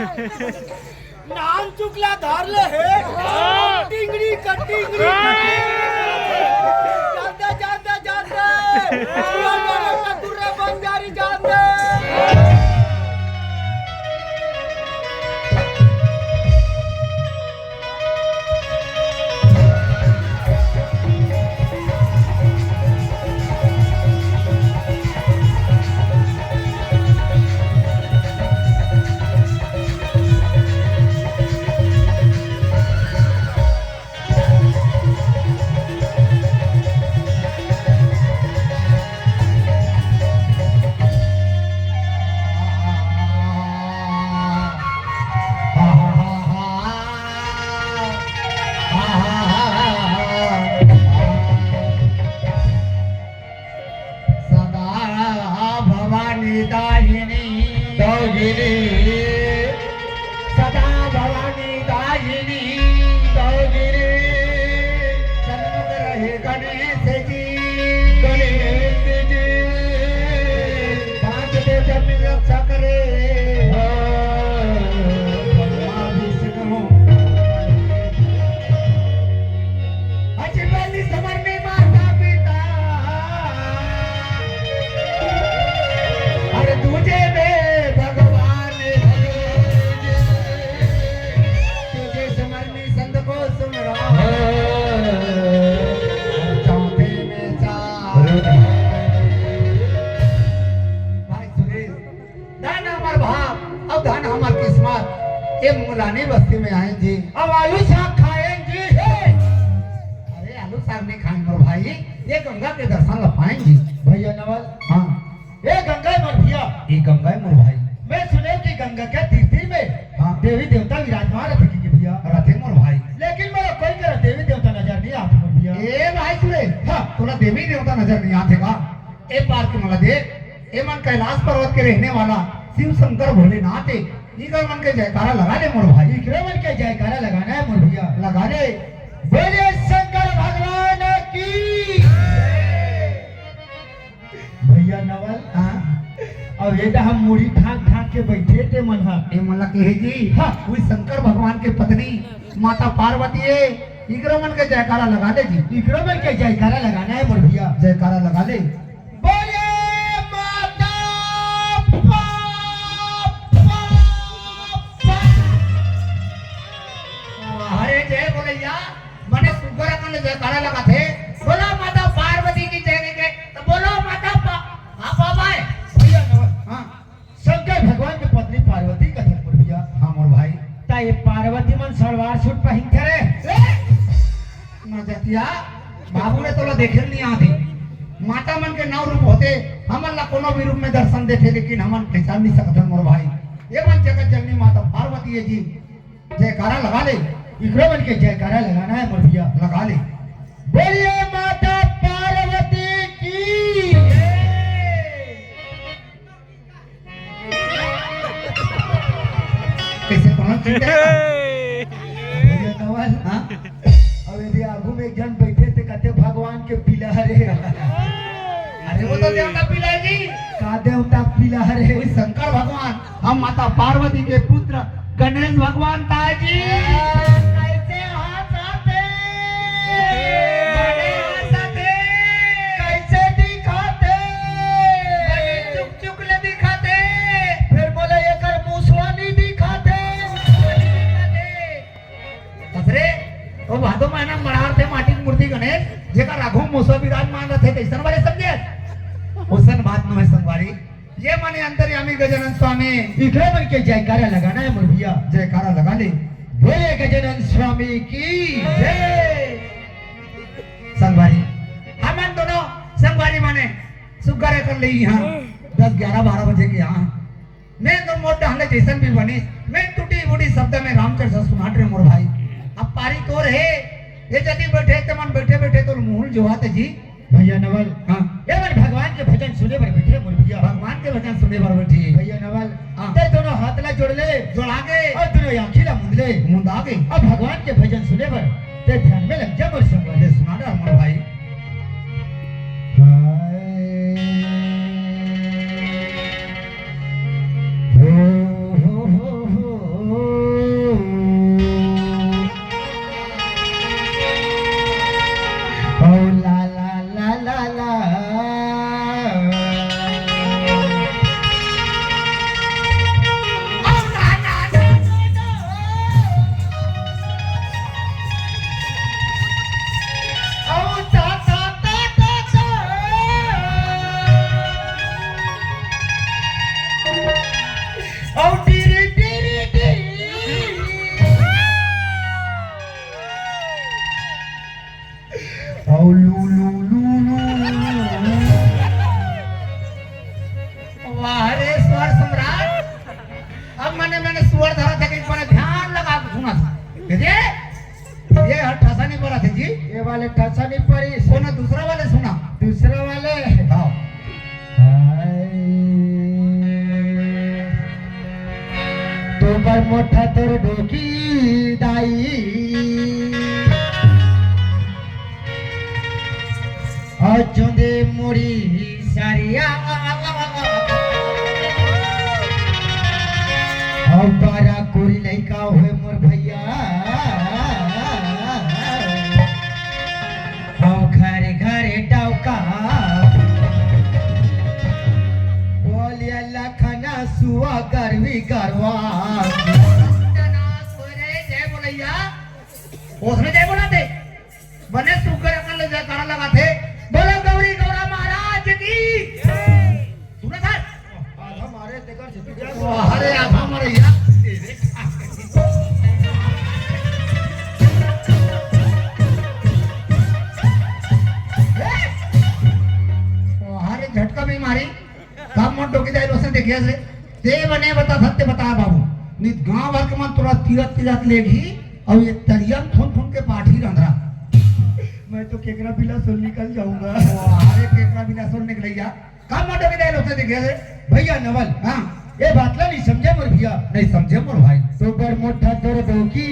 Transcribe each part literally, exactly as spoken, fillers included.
नान चुकला धर ले हे। टिंगड़ी का टिंगड़ी। जानते, जानते, जानते। दुर्रा बंजारी जानते। सदा भवानी दाहिनी। दाहिनी। सदा भवानी दाहिनी। दाहिनी। सन्मुख रहे गणेश जी। गणेश जी। पांच देव जब रक्षा करे। हाँ। ब्रह्मा विष्णु। अजमल समर में माता पिता। अरे तुझे में भगवान। तुझे समर में संत को सुन रहा। हाँ। अरे चौथे में चार। भाई सुरेश, धन हमर भाग अउ धन हमर किस्मत। ए मुंगलानी बस्ती में आएन जी, अउ आलू साग खाएन जी। हे! अरे आलू साग नहीं खाएन मोर भाई, ए गंगा के दर्शन ला पाएन जी। भैया नवल। हाँ। ए गंगा मोर भैया। ए गंगा मोर भाई। मैं सुने कि गंगा के तीर तीर में हाँ। देवी देवता विराजमान रथे कि भैया। रथे मोर भाई। लेकिन मोला कोई करा देवी देवता नजर नहीं आथे मोर भैया। ए भाई सुरेश। हाँ। तोला देवी देवता नजर नहीं आथे का? ए पार के मोला देख, ए मन कैलाश पर्वत के रहने वाला शिव शंकर भोलेनाथ हे। इकर मन के जयकारा लगा ले मोर भाई। इकरे मन के जयकारा लगाना है मोर भैया। लगा ले। बोलिए शंकर भगवान की। भैया नवल, हाँ? अब ये तो हम मुड़ी ठाक ठाक के बैठे थे मन हा। ए मन ला कहे जी, हाँ। वही शंकर भगवान के पत्नी माता पार्वती हे। इकरो मन के जयकारा लगा ले जी। इकरो मन के जयकारा लगाना है मोर भैया। जयकारा लगा ले। बोले माता पा, पा, पा। अरे जय बोलैया, मने सुग्घर अकन ले जयकारा लगाथे। बोलो माता पार्वती की जय के, तो बोलो माता पा, हाँ पापा है। भैया नमस्कार। हाँ। शंकर भगवान के पत्नी पार्वती कथे मोर भैया। हाँ मोर भाई। ता ये पार्वती मन सलवार सूट पहिनथे रे। ए! नजतिया, बाबू रे तोला देखे नहीं आथे। माता मन के नौ रूप होथे, हमन ला कोनो भी रूप में दर्शन देथे, लेकिन हमन पहचान नहीं सकत हन मोर भाई। ये मन जगत जननी माता पार्वती हे जी। जयकारा लगा ले। इकरो मन के जयकारा लगाना है मोर भैया। लगा ले। बोलिए माता पार्वती की। कैसे पहुंच चुके हैं? भैया नवल, हाँ? अब यदि आगू में एक जन बैठे थे, कहते भगवान के पिला रे। अरे वो तो देवता पिला जी। का देवता पिला रे? वही शंकर भगवान, हम माता पार्वती के पुत्र गणेश भगवान ताय जी। कैसे हाथ आते? बड़े हाथ आते। कैसे दिखाते? बड़े चुक चुक ले दिखाते। फिर बोले, "एकर मुसवा नहीं दिखाते।" मुसवा नहीं दिखाते। असरे, ओ भादो महीना मढ़ारथे माटी के मूर्ति गणेश, जेकर आघू मुसवा विराजमान रथे, तइसन वाले समझे? ओसन बात नोहे संगवारी। ये माने अंतर्यामी गजानन स्वामी। इकरे मन के जयकारा लगाना है मोर भैया। जयकारा लगा ले। बोले गजानन स्वामी की जय। संगवारी, हमन दोनों संगवारी माने सुग्घर कर ले यहाँ दस, ग्यारह, बारह बजे के यहाँ। मैं तो मोर डहले जैसन भी बनिस, मैं टूटी बूटी शब्द में रामचरित सुनात रहे मोर भाई। अब पारी तोर हे, ये जदी बैठे ते मन बैठे बैठे तो मुहुल जोहात जी। भैया नवल, हाँ। ये मन भगवान के भजन सुने बर बैठे मोर भैया। भगवान के भजन सुने बर बैठे। भैया नवल, हाँ। ते दोनों हाथ ला जोड़ ले। जोड़ा के। और दोनों आँखी ला मुंद ले। मुंदा के। अब भगवान के भजन सुने बर ते ध्यान में लग जा मोर संग। ले सुना ना मोर भाई। हाय। हो, हो, हो, हो। अउ टीरी टीरी टीरी। अउ लू लू लू लू। वाह रे स्वर सम्राट। अब मने मने सुअर धरा थे कि बड़े ध्यान लगा के सुना था। देखिए, ये हर ठसा नहीं पड़ा थे जी। ये वाले ठसा नहीं पड़ी। सुना, दूसरा वाले सुना। दूसरा वाले। हाँ। हाय। तो बर मोठा तोर डोकी दाई। अउ चुंदी मुड़ी सरिया। अउ बारा कोरी लइका होय मोर भैया। अउ घरे घरे डौका। बोलिया लखना सुआ गरवी गरवा। जय बोलैया। ओसने जय बोला थे। बने सुग्घर अकन ले जयकारा लगाथे। बोलो गौरी गौरा महाराज की। सुना सर? आधा मारे तेकर से तू क्या? अरे आधा मारे यार। अरे झटका भी मारी। का मोर डोकी दाई ल ओसने देखिया से? ते बने बता सकते बता बाबू। नित गांव भर के मन तोला तीरथ तीरथ लेगही अउ ये तरिया म थुन थुन के पाठी रंधरा। मैं तो केकरा बिलासोर निकल जाऊंगा। अरे केकरा बिलासोर निकलैया। का मोर डोकी दाई ल ओसने देखिया से? भैया नवल। हाँ। ये बात ला नहीं समझे मोर भैया। नहीं समझे मोर भाई। तो बड़ मोठा तोर डोकी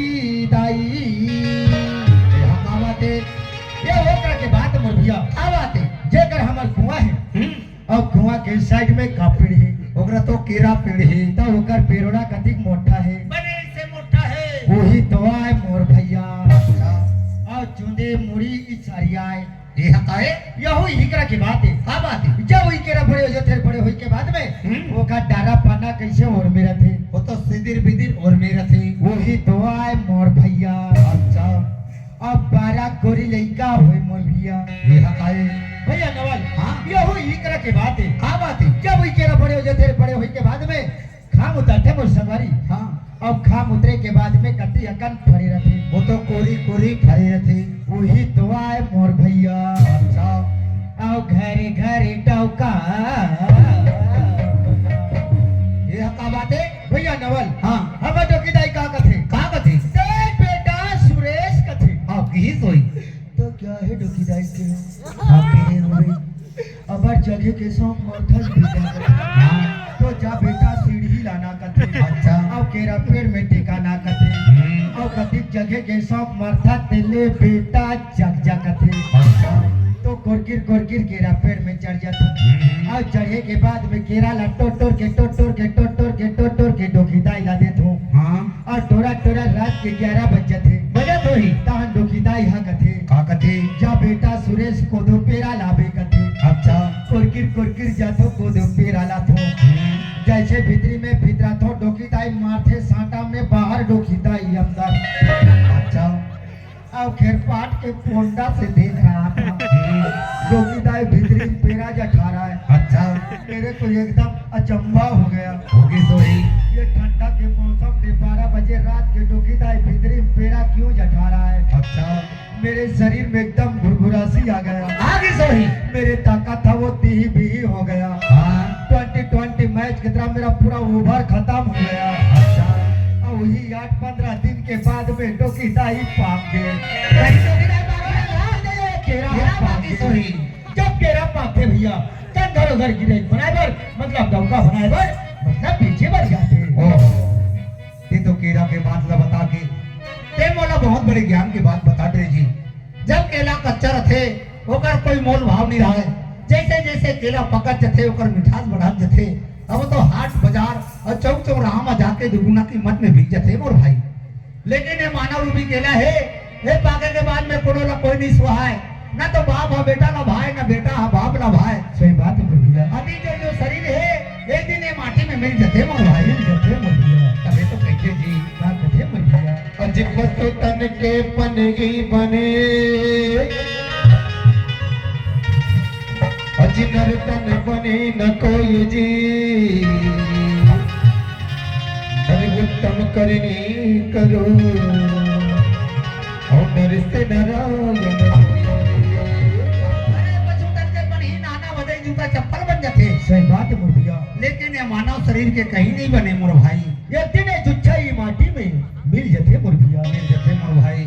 दाई। ये हम का बात है? ये ओकरा के बात मोर भैया। का बात है? जेकर हमर कुआं है। हम्म। अउ कुआं के साइड में का पेड़ हे? ओकरा तो केरा पेड़ हे। त ओकर पेड़ोड़ा कतिक मोटा हे? बने से मोटा हे। वही तो आय मोर भैया। अच्छा। अउ चुंदी मुड़ी ई सरिया आय। ये हकाए? यहू इकरा के बात हे। का बात हे? जब वही केरा बड़े हो जाथे, बड़े होई के बाद में हम्म। ओकर डारा पाना कैसे ओर में रथे? वो तो सिदिर बिदिर ओर में रथे। वही तो आय मोर भैया। अच्छा। अब बारह कोरी लइका होय मोर भैया। ये हकाए? भैया नवल, हाँ? यहू इकरा के बात हे। का बात हे? जब इकरा बड़े हो जाथे, बड़े होई के बाद में घाम उतरथे मोर संगवारी। हाँ। अब घाम उतरे के बाद में कति अकन फरे रथे। वो तो कोरी कोरी फरे रथे। वही तो आय मोर भैया। अच्छा। अउ घरे घरे डौका। ये का बात हे? भैया नवल, हाँ। हमर डोकी दाई का कथे? का कथे? देख बेटा सुरेश कथे। हाँ, किही सोई। तो क्या हे डोकी दाई के? हाँ, किही सोई। अबर जगह के शौक मरथस बेटा कथे। हाँ। तो जा बेटा सीढ़ी लाना कथे। अच्छा। अउ केरा पेड़ में टेकाना कथे। हम्म। अउ कतिक जगह के शौक मरथस तेले बेटा जग जा कथे। अच्छा। तो कोरकिर कोरकिर केरा पेड़ में चढ़ जाथे। हम्म। अउ चढ़े के बाद में केरा ला टोर टोर के, टोर टोर के, टोर टोर के, टोर टोर के डोकी दाई ला देथों। हाँ। अउ टोरा टोरा रात के ग्यारह बज जाथे। बजत होही। तहन डोकी दाई ह कथे। का कथे? जा बेटा सुरेश कोदो पेरा लाबे कथे। अच्छा। कोरकिर कोरकिर जाथों कोदो पेरा लाथों। हम्म। जैसे भीतरी में भीतराथों डोकी दाई मारथे सांटा में बाहर डोकी दाई अंदर। अच्छा। अउ खेरपाट के पोंदा से देख रहा था। हम्म। डोकी दाई भीतरी में पेरा जठा रहा है। अच्छा। मेरे को एकदम अचंभा हो गया। होगी सोई। ये ठंडा के मौसम में बारह बजे रात के डोकी दाई भीतरी में पेरा क्यों जठा रहा है? अच्छा। मेरे शरीर में एकदम भुरभुरासी आ गया। आगी सोई। मेरे ताकत था वो तीही बीही हो गया। हाँ। ट्वेंटी ट्वेंटी मैच की तरह मेरा पूरा ओवर खत्म हो गया। अच्छा। अउ वही आठ पंद्रह दिन के बाद में डोकी दाई पाक गे। भाई डोकी दाई पाक गे, हाँ? केरा केरा पाक पाकी गे। सोई। जब केरा पाकथे भैया, तब घर उधर गिरे बनाए बर, मतलब डौका बनाए बर, मतलब बेचे बर जाथे। ओह, ते तो केरा के बात ला बता के, ते मोला बहुत बड़े ज्ञान के बात बता दे जी। जब केला कच्चा रथे, ओकर कोई मोल भाव नहीं रहे। जैसे जैसे केला पकत जथे, ओकर मिठास बढ़त जथे। अब तो हाट बाजार अउ चौक चौराहा में जाके दुगुना कीमत में बिक जथे मोर भाई। लेकिन ये मानव रूपी केला हे, ये पाके के बाद में कोनो ला कोई नहीं सुहाय, ना तो बाप ह बेटा ला भाय, ना बेटा ह बाप ला भाय। सही बात है भैया। अभी जो, जो शरीर हे, एक दिन ये माटी में मिल जथे मोर भाई। मिल जथे मोर भैया। तबे तो कहिथे जी। का कथे मोर भैया? अज पशु तन के पनगी बने, अज नर तन बने न कोई जी। करो, और नर से नारायण। अरे, बछूतन के पनही नाना बदे जूता चप्पल बन जाथे। सही बात है मोर भैया। लेकिन ये मानव शरीर के कहीं नहीं बने मोर भाई। ये दिन ये जुच्छा ही माटी में मिल जथे मोर भैया। मिल जथे मोर भाई।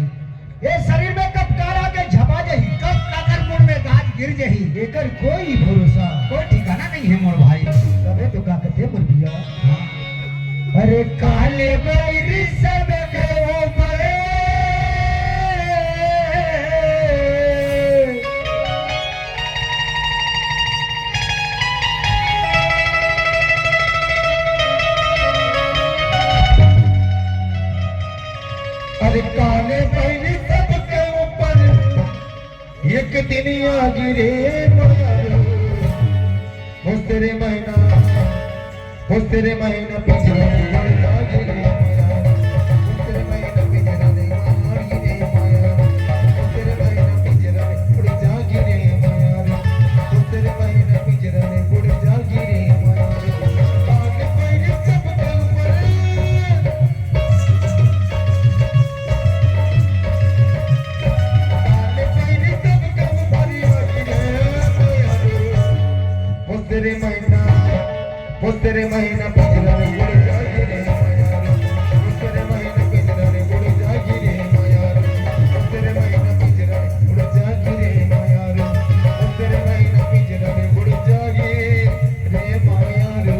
ये शरीर में कब काल आके झपा जही, कब काकर मुड़ में गाज गिर जही, एकर कोई भरोसा, कोई ठिकाना नहीं है मोर भाई। तबे तो का कथे मोर भैया। हाँ। अरे काले बैरी सब के ऊपर अरे काले बैरी सबके ऊपर एक दिन आ गिरे माया रे। ओ तेरे मैना, ओ तेरे मैना पिंजरा में पड़ जा गिरे माया रे। ओ तेरे मैना पिंजरा में पड़ गिरे माया रे। ओ तेरे मैना पिंजरा में पड़ जा गिरे माया रे। ओ तेरे मैना पिंजरा में पड़ जा गिरे माया रे। काले बैरी सबके ऊपर तेरे महीना, वो तेरे महीना पिंजरा में पड़ जाए रे माया रे। वो तेरे महीना पिंजरा में पड़ जाए रे माया रे। वो तेरे महीना पिंजरा में पड़ जाए रे माया रे। वो तेरे महीना पिंजरा में पड़ जाए रे माया रे।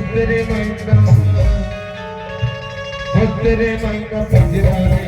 तेरे महीना, ओ तेरे महीना पिंजरा में।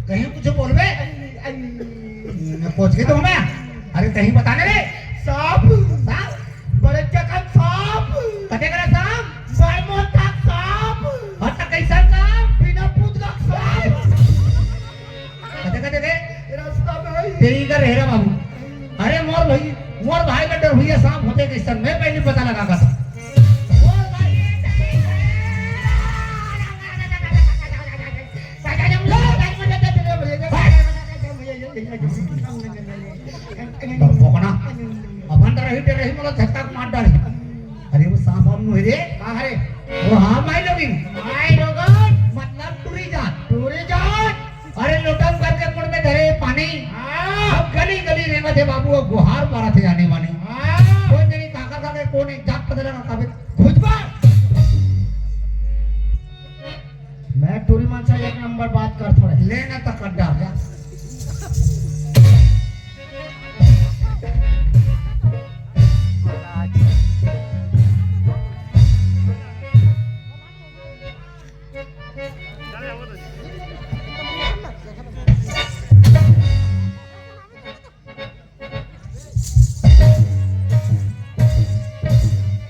कहीं कुछ बोलबे? पहुंच गए तो हमें। अरे कहीं बताने रे। सांप। सांप? बड़े चकन सांप। कते करा सांप? बड़ मोटा सांप। हट, कैसन सांप? बिना पूत का सांप। कते कते रे? रास्ता में ही। तेरी का रह रहा बाबू। अरे मोर भाई, मोर भाई का डर भैया सांप होते कैसन, मैं पहले पता लगा था। मोर भाई, बाबू, वो गुहार मारत हे आनी बानी। हाँ। कोन जनी काकर का के कोन एक जात पता लगा काबे घुसबा। मैं टूरी मनसा एक नंबर बात करथों रे। ले ना त कड्डा जा।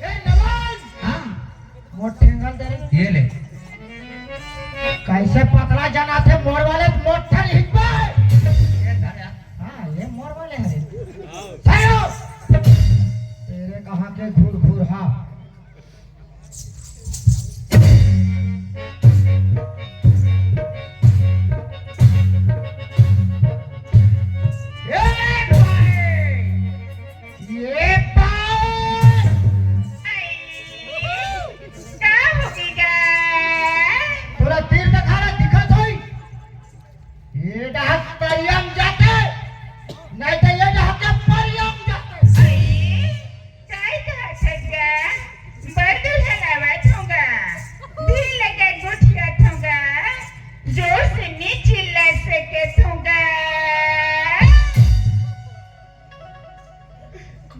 ए, नवाज! हाँ। मोर ठेंगा ल दे रे। ये ले। कैसे पतला जनाथे मोर वाले मोठा हिब्बे। ये धर यार। हाँ, ये मोर वाले हरे। सायो! तेरे कहाँ के घुर घुर हा। ए भाई! ये पाए! का होगे गा? तोला तीर देखारा दिखत होई? ये डहक परियम जाते, नहीं तो ये डहक के परियम जाते। अरे, काय कहत हस गा? बड़ दुल्हा लावत हों गा, धीर लगा गोठियात हों गा, जोर से नी चिल्ला सकत हों गा।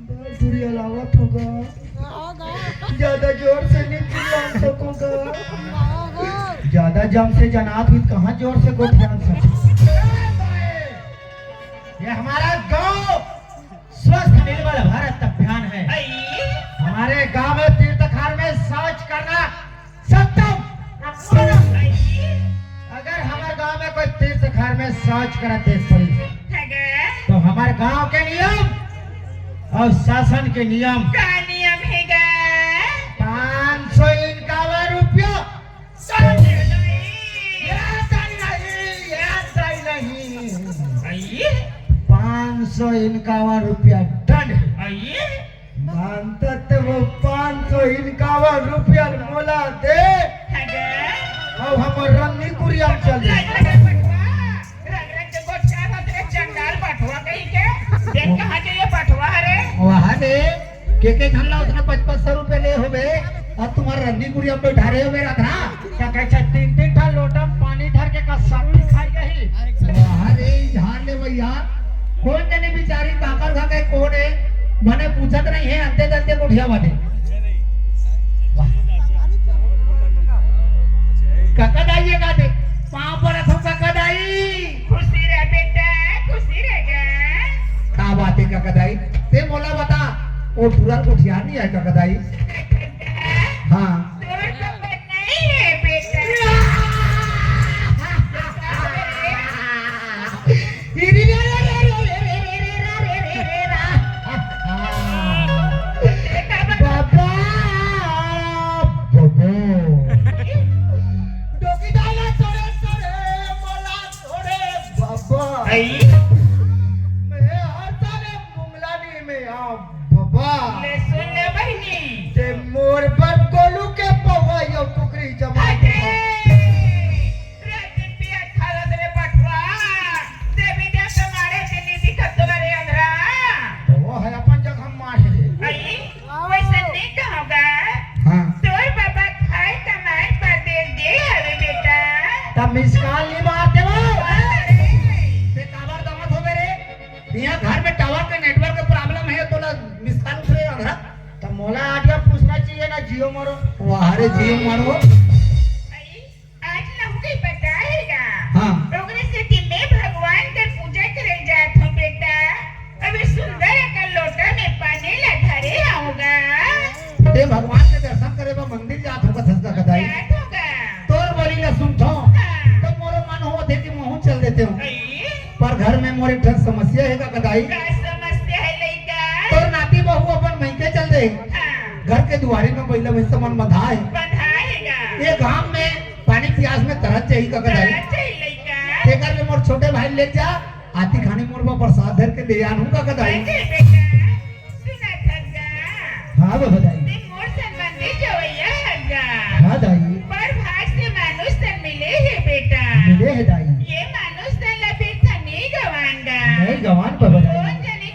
बड़ दुरिया लावत हों गा। ज्यादा जोर से नी चिल्ला सकों गा। ज्यादा जम से जनात हुई, कहाँ जोर से गोठियान सको। ये हमारा गांव स्वस्थ निर्मल भारत अभियान है। हमारे गांव में तीर्थ खार में शौच करना सत्तम। अगर हमारे गांव में कोई तीर्थ खार में शौच करत देख पड़ी, तो हमारे गांव के नियम और शासन के नियम। का नियम हे गा? पाँच सौ इक्यावन रुपया। याद आई नहीं, याद आई नहीं। पाँच सौ इक्यावन रुपया दंड। मानता तो वो पाँच सौ इक्यावन रुपया मोला दे। अउ हमर रन्नी कुरिया चल दे। रंग रंग के गोठिया रत रे, चंडाल बटुआ कहीं के। देख कहाँ के ये बटुआ हरे। वहाँ दे, के के झन ला उसने पच पच सौ रुपया ले होबे, अउ तुम्हर रंडी कुरिया में बैठा रहे होबे रधरा। का कहे छे, तीन तीन ठा लोटा में पानी धर के का सब्जी खाई गही। अरे झाड़ ले भैया, कोन जनी बिचारी काकर घर के कोन हे, मने पूछत नहीं हे, अंते दंते गोठिया बाटे। वाह। काका दाई ये का दे, पाँव परत हों काका दाई। खुशी रह बेटा, खुशी रह गा। का बात हे काका दाई? ते मोला बता, वो पूरा गोठिया नहीं आय काका दाई? हाँ। तोर तो नहीं है बेटा। इरी रे रे रे रे। बाबा, बाबा। डोकी डाला तोरे, तोरे, मोला तोरे, बाबा। आई। मैं हर साले मुंगला नहीं में आ, बाबा। ले सुन ले बहिनी। ते मोर बर गोलू के पौवा यो कुकरी जमा अरे! रात दिन पिया खाला तेरे बटुआ। देवी देवता मारे के नी दिखत तोला रे अंधरा। तो वो है अपन जगह मारे। आई, वैसे नहीं कहोगा। हाँ। तोर बाबा खाए कमाए परदेस गे हवे बेटा। तब मिस कॉल नहीं मारते वो। अरे। ते काबर दमत हो मेरे? यहाँ घर में टावर के नेटवर्क के प्रॉब्लम है, तो ना मिस कॉल उठे अंधरा। तो मोला आइडिया पूछना चाहिए ना, जियो मारो। वाह रे, जियो मारो। आई, आज लहुरी बताएगा। हाँ। ओकरे सेती मैं भगवान के पूजा करे जात हूँ बेटा। अभी सुंदर एक लोटा में पानी ला धरे आऊंगा। ते भगवान के दर्शन करे बर मंदिर जात होगा, ससका कदाई। जात होगा। तोर बोली ला सुनथो। हाँ। तो मोरो मन होथे कि महूँ चल देते हूँ। आई। पर घर में मोर एक ठन समस्या हे काका दाई। का समस्या हे लइका? तोर नाती बहू अपन मइके चल दे। हाँ। घर के दुआरी में बइला भइसा मन बंधा हे। बंधा हे का? ये घाम में पानी पियास में तरस जाही काका दाई। तरस जाही लइका। तेकर ले मोर छोटे भाई ले जा, आती खानी मोर बर प्रसाद धर के ले आनहूँ काका दाई। अरे बेटा, सुनत हस गा? हाँ बाबा दाई। ते मोर संबंधी जवैया हस गा। हाँ दाई। बड़ भाग से मानुष तन मिले हे बेटा। मिले हे दाई। ये मानुष तन ला बिरथा नहीं गवान गा। नहीं गवान बाबा दाई। कोन जनी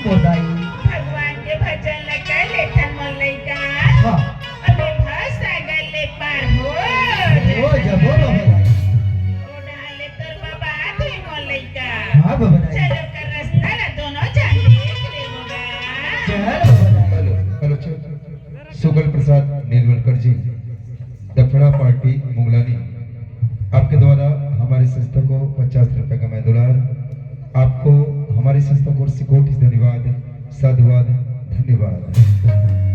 ओ दाई। भगवान के भजन ल कर लेथन मोर लइका। हाँ। अबे भवसागर ले पार हो हो जबो बाबा दाई। ओ डहाले तोर बाबा आत हे मोर लइका। हाँ बाबा दाई। चलो कर रास्ता ला दोनों झन देख ले होगा। चल बाबा दाई। हेलो, हेलो, चल। सुकल प्रसाद नीलवलकर जी, दफड़ा पार्टी मुंगलानी, आपके द्वारा हमारी संस्था को पचास रुपए का मैं दुलार, आपको हमारी संस्था को कोटि धन्यवाद, साधुवाद, धन्यवाद।